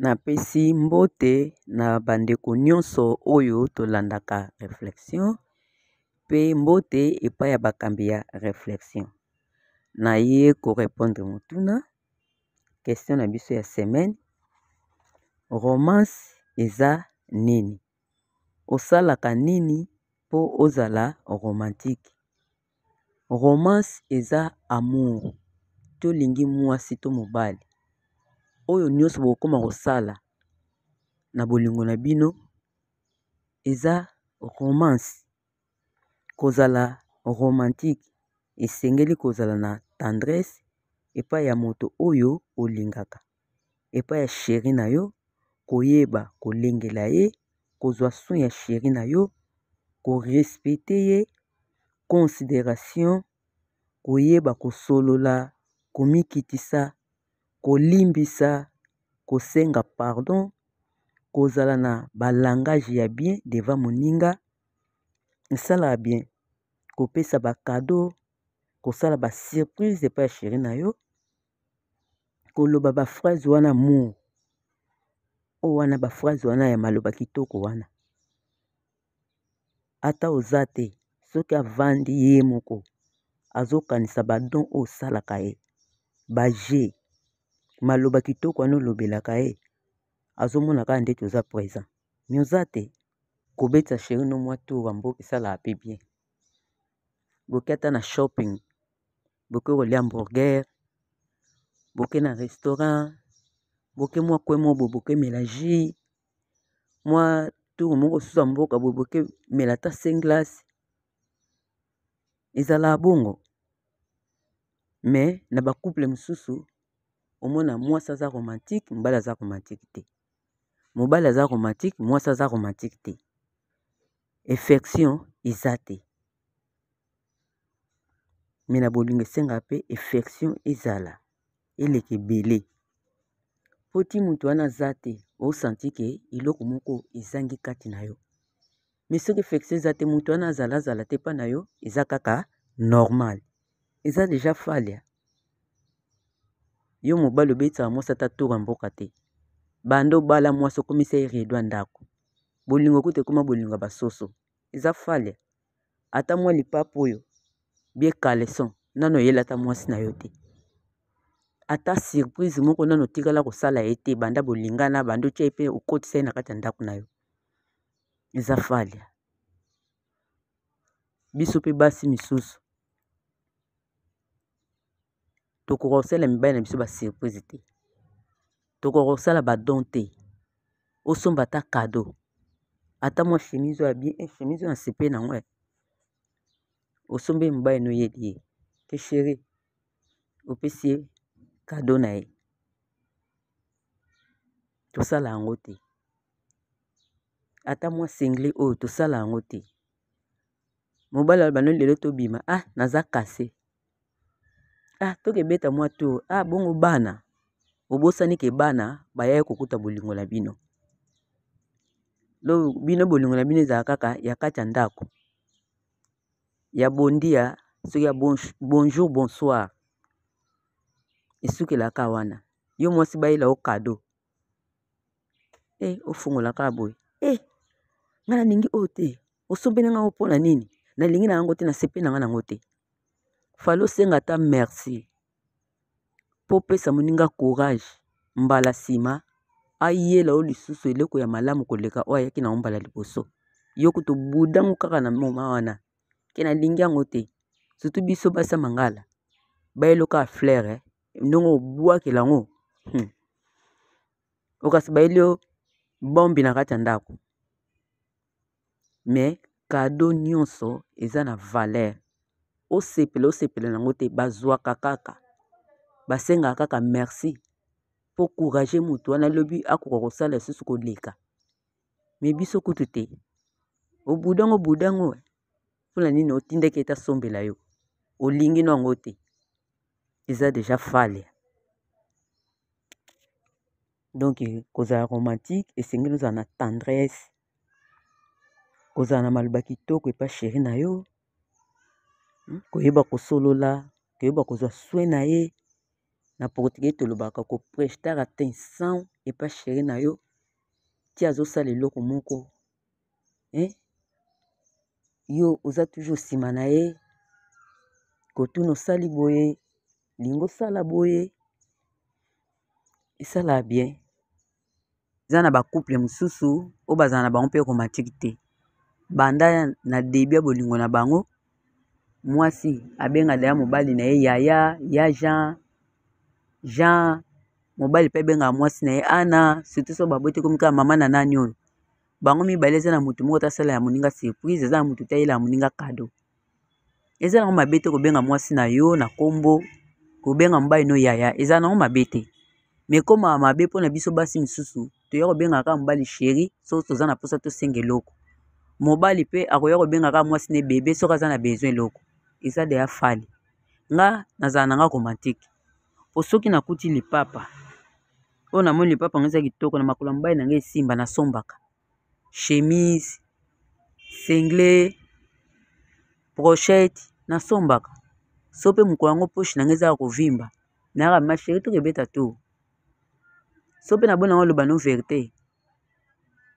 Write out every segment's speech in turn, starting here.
Napesi mbote na bandeko nyonso oyo tolandaka reflexion pe mbote epai ya bakambi ya reflexion. Naye ko repondre motuna question na biso ya semaine romance eza nini? Osalaka nini po ozala romantique? Romance eza amour tolingi mwasi to mobali oyo nyonso bokokoma kosala na bolingo na bino eza romance. Kozala romantique esengeli kozala na tendresse epai ya moto oyo olingaka, epai ya chéri na yo, koyeba kolengela ye, kozwa soin ya chéri na yo, ko respecter ye, consideration, koyeba kosolola, komikitisa, kolimbisa, kosenga pardon, kozala na ba langage ya bien devant moninga esalaka bien, kopesa ba cadeau, kosala ba surprise epai ya chéri na yo, koloba ba phrase wana amour oyo wana ba phrase wana ya maloba kitoko wana ata oza te soki avandi ye moko azokanisa ba don oyo osalaka ye ba jeu maloba kitoko wana olobelaka ye azomona kaka ndeti oza present mais oza te. Kobetisa chéri no mwa tour ya mboka esalaka pe bien boke ata na shopping boke kolia hamburger boke na restaurant boke mwa coin moko boye boke mela jus mwa tour moko susu ya mboka boye boke mela ata 5 glace ezalaka bongo mais na ba couple mosusu omona mwasi aza romantique mobali aza romantique te mobali aza romantique mwasi aza romantique te affection eza te me na bolingo esengaka mpe affection ezala eleka ebele mpo ti moto wana aza te osanti ke eloko moko ezangi kati na yo me soki affection eza te moto wana azala azala te mpa na yo eza kaka normal eza deja falia yo mobali obetisaka mwasi ata tour ya mboka te banda obala mwasi okomisa ye rideau ya ndako bolingo kutu ekoma bolingo ya basoso eza falia ata mwa lipapa oyo bie caleçon nano oyeli ata mwasi na yo te ata surprise moko nano otikala kosala ye te banda bolingana banda otya ye mpe okotisa ye na kati ya ndako na yo eza falia biso mpe basi misusu tokoka kosala mibali na biso ba surprise te tokoka kosala ba don te osomba ata cadeau ata mwa chemise oyo ya bien eh, chemise oyo nasepeli nango eh. Osombi mobali no oyeli ye te chéri opesi ye cadeau na ye tosala yango te ata mwa single oyo tosala yango te mobali aloba no lelo tobima ah naza kase ah tokebeta mwa tour ah bongo bana obosani ke bana bayaki kokuta bolingo na bino lo bino bolingo na bino ezala kaka ya kati ya ndako ya bondia soki ya bonjour bonsoir esukelaka wana yo mwasi bayela yo cadeau eh ofungola kaka boye eh ngai nalingi oyo te osombeli ngai yango mpo na nini nalingi na yango te nasepeli na ngai na yango te fale osenga ata merci mpo opesa moninga courage mbala nsima ayela yo lisusu eloko ya malamu koleka oyo ayaki na yango mbala liboso yo kutu obuda yango kaka na moma wana ke nalingi yango te surtout biso basi ya mangala bayelo kaka fleur eh. Ndenge obwakela yango Okasi bayeli yo bombi na kati ya ndako mais cadeau nyonso eza na valeur osepela osepela nango te bazwaka kaka basengaka kaka merci mpo courage moto wana lobi akoka kosala lisusu koleka me biso kutu te obudango obudango mpona nini otindaki ete asombela yo olingi no yango te eza deja fale donc kozala romantique esengeli ozala na tendresse kozala na maloba kitoko epa chéri na yo koyeba kosolola koyeba kozwa soin na ye. Na portugais tolobaka ko prestar atenção epa chéri na yo ti azosala eloko moko eh? Yo oza toujours nsima na ye kotuna osali boye lingi osala boye esalaka bien. Eza na ba couple mosusu oyo bazala na bango mpe romantique te. Banda na début ya bolingo na bango, mwasi abenga deja mobali na ye yaya, ya Jean, Jean, mobali mpe abengaka mwasi na ye Ana, surtout soki baboti ekomi kaka mama na nani oyo. Bango mibale eza na motu moko te asala ya moninga surprise, eza na motu te ayela ya moninga cadeau. Eza nango mabe te kobenga mwasi na yo na kombo, kobenga mobali no yaya, eza nango mabe te. Mais ekomaka mabe mpona biso basi misusu toya kobenga kaka mobali chéri soki toza na mposa tosenga eloko. Mobali mpe akoya kobenga kaka mwasi ne bebe soki aza na besoin eloko. Eza deya fali. Nga nazala na nga romantique po soki nakuti lipapa oyo namoni lipapa yango eza kitoko na makolo ya mobali na ngai esimba, nasombaka chemise, singlet, brochette, nasombaka. So mpe mokolo yango poche na ngai eza ya kovimba, nayaka ma chérie tokebeta tour. So mpe nabona yango oloba no verite,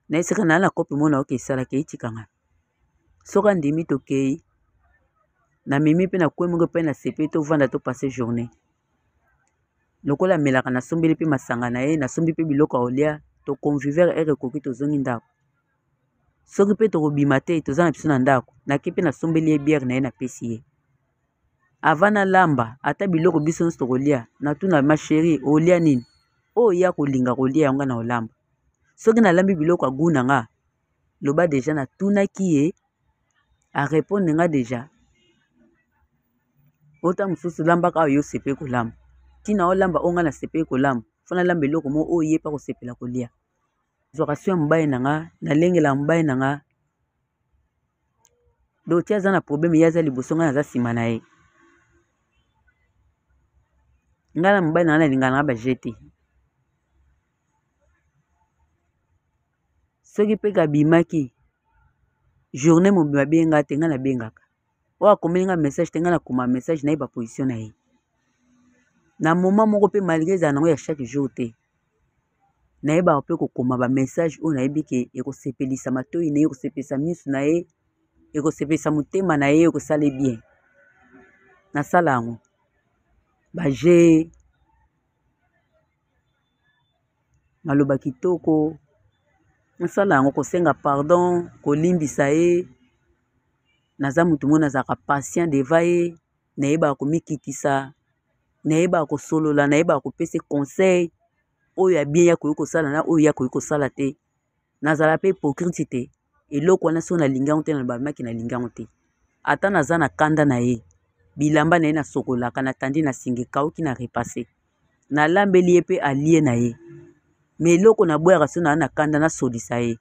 nayesaka naa na kope moko nayoka esalaka etika ngai. Soki andimi tokei, namemi mpe na coin moko epai nasepeli tovanda topasse journée. Lokola amelaka nasombeli mpe masanga na ye, nasombi mpe biloko ya kolia, toconviver heure ekoki tozongi ndako. Soki mpe tokobima te toza na biso na ndako, nake mpe nasombeli ye bière na ye napesi ye. Avant nalamba ata biloko biso nyonso tokolia, natuna ma chérie olia nini? Oyo ye akolinga kolia yango nga na kolamba. Soki nalambi biloko ya goût na nga, loba deja natunaki ye, a répondre nga deja. Ota mosusu lambaka oyo yo osepeli kolamba. Ntina olamba oyo nga nasepeli kolamba, fo nalamba eloko moko oyo ye mpe akosepela kolia. Nazwaka soin ya mobali na nga, nalengelaka mobali na nga. Donc ti aza na problème, ye aza liboso, nga naza nsima na ye. Nga na mobali na nga nalingaka na nga ba jeu te. Soki mpe kabimaki journée mobimba abenga te, nga nabengaka. Oyo akomeli nga message te, nga nakoma message nayeba position na ye. Na moment moko mpe malgré ezala nango ya chaque jour te, nayebaka mpe kokoma ba message oyo nayebi ke ekosepelisa matoyi na ye, ekosepelisa misu na ye, ekosepelisa motema na ye, ekosala ye bien. Nasala yango ba jeu, maloba kitoko, nasala yango kosenga pardon, kolimbisa ye. Naza motu moko nazalaka patient devant ye, nayebaka komikitisa, nayebaka kosolola, nayebaka kopesa conseil oyo ya bien ye akoki kosala na oyo ye akoki kosala te. Nazala mpe hypocrite te. Eloko wana soki nalingi yango te, nalobaka maki nalingi yango te. Ata naza na kanda na ye, bilamba na ye nasokolaka, natandi na singa ekauki na repasse, nalambeli ye mpe alie na ye. Mais eloko naboyaka soki naza na kanda nasolisa ye.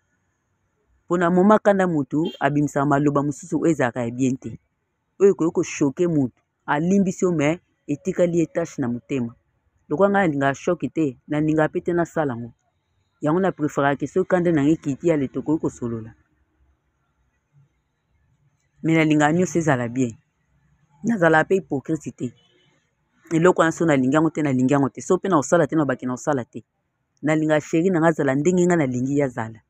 Pona moment kanda mutu abimisaka maloba mosusu oyo ezalaka ya bien te, oyo ekoki ko choquer mutu. Alimbisi yo mais etikali ye tache na motema. Lokola ngai nalingaka choc te, nalingaka pe te nasala yango. Yango na preferaka ke soki kanda na ngai ekiti ale tokoki kosolola. Mais nalingaka nyonso ezala bien. Nazalaka pe hypocrite te. Eloko wana soki nalingi yango te, nalingi yango te. Soki pe nakosala te, nalobaki nakosala te. Nalingaka chéri na ngai azala ndenge ngai nalingi ye azala.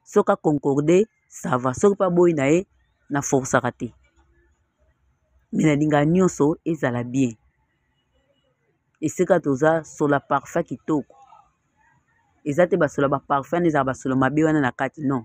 Soki a concorde ça va, soki pe aboyi na ye na forçaka te. Mais nalingaka nyonso ezala bien. Esika toza sola parfum kitoko. Eza te basola ba parfum wana ezala basolo mabe wana na kati, non.